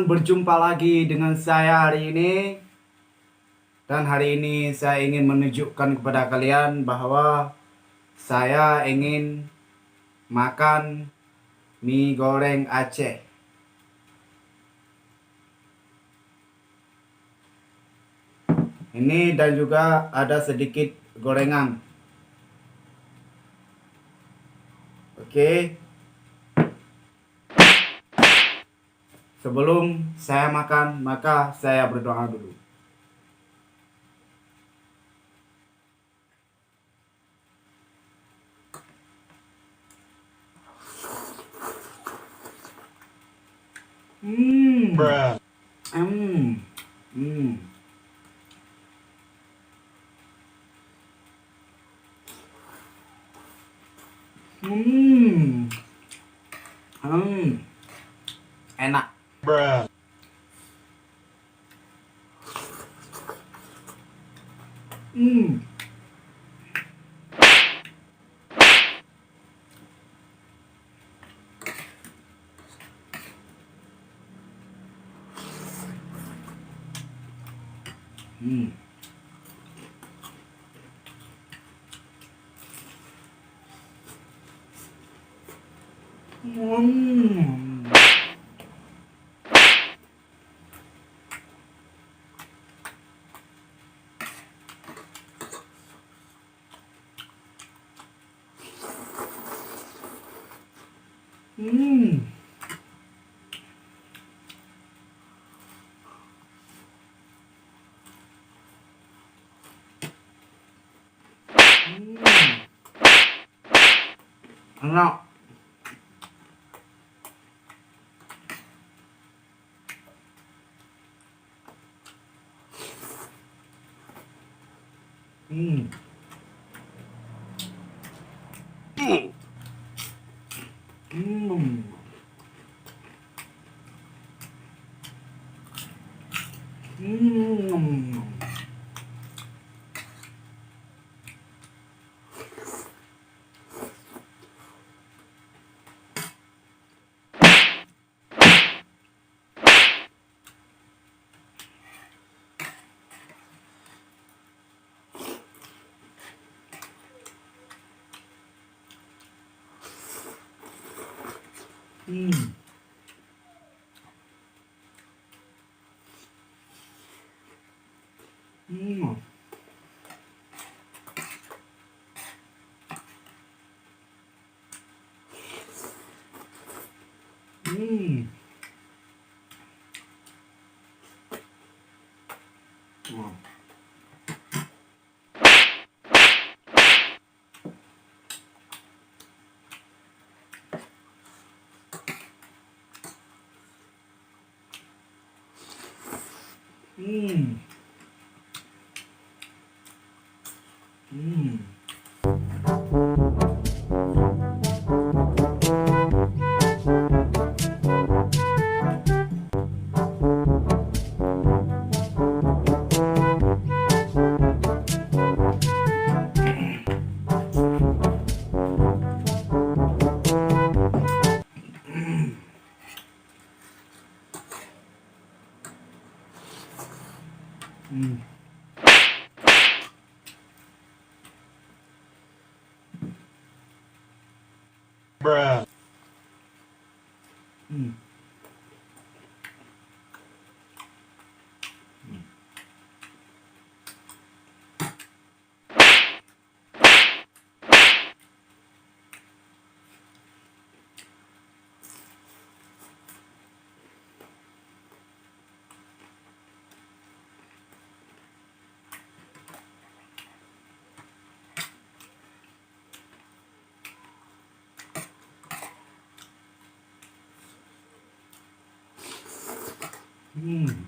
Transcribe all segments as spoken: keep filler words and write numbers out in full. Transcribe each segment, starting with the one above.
Berjumpa lagi dengan saya hari ini. Dan hari ini saya ingin menunjukkan kepada kalian bahwa saya ingin makan mie goreng Aceh. Ini dan juga ada sedikit gorengan. Oke. Sebelum saya makan, maka saya berdoa dulu. Hmm. Hmm. Hmm. Hmm. Hmm. Enak. Hmm. Hmm. Hmm. Hmm. Hmm. Enak. Hmm. Hmm. Hmm. Hmm. Hmm. Hmm. Wah. Hmm. Hmm. Hmm. Hmm. Hmm.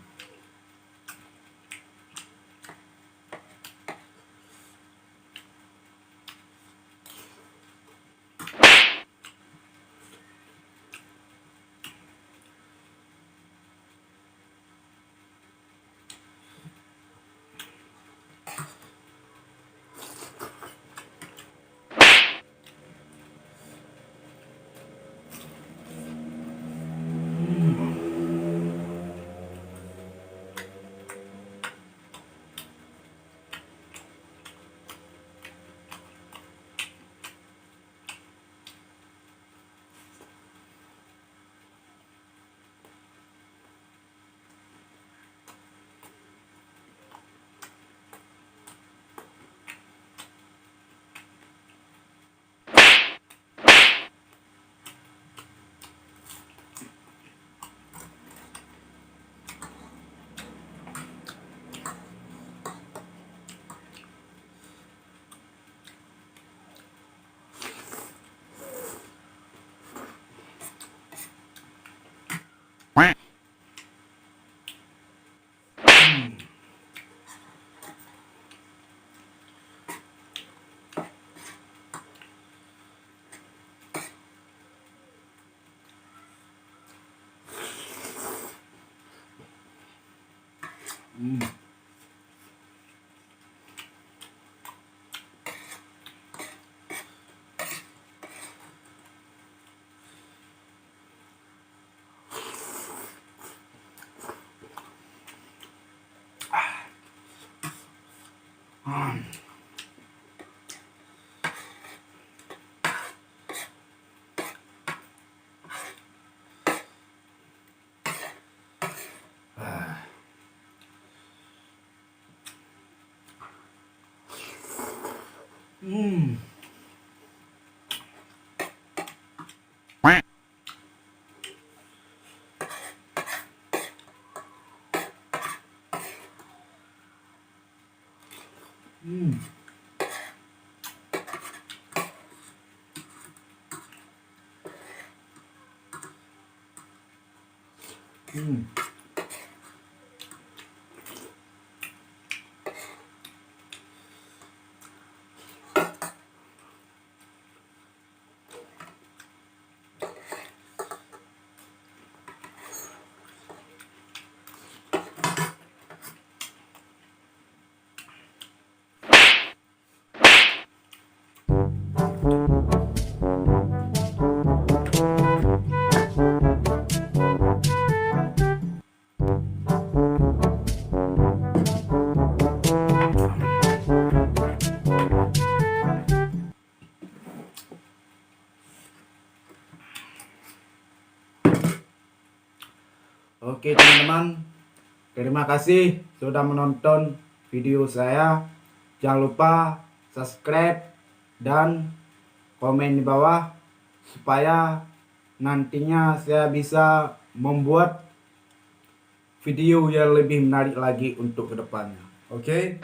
Hmm. Hmm. Hmm. Oke, teman-teman, terima kasih sudah menonton video saya. Jangan lupa subscribe dan komen di bawah supaya nantinya saya bisa membuat video yang lebih menarik lagi untuk kedepannya. Oke?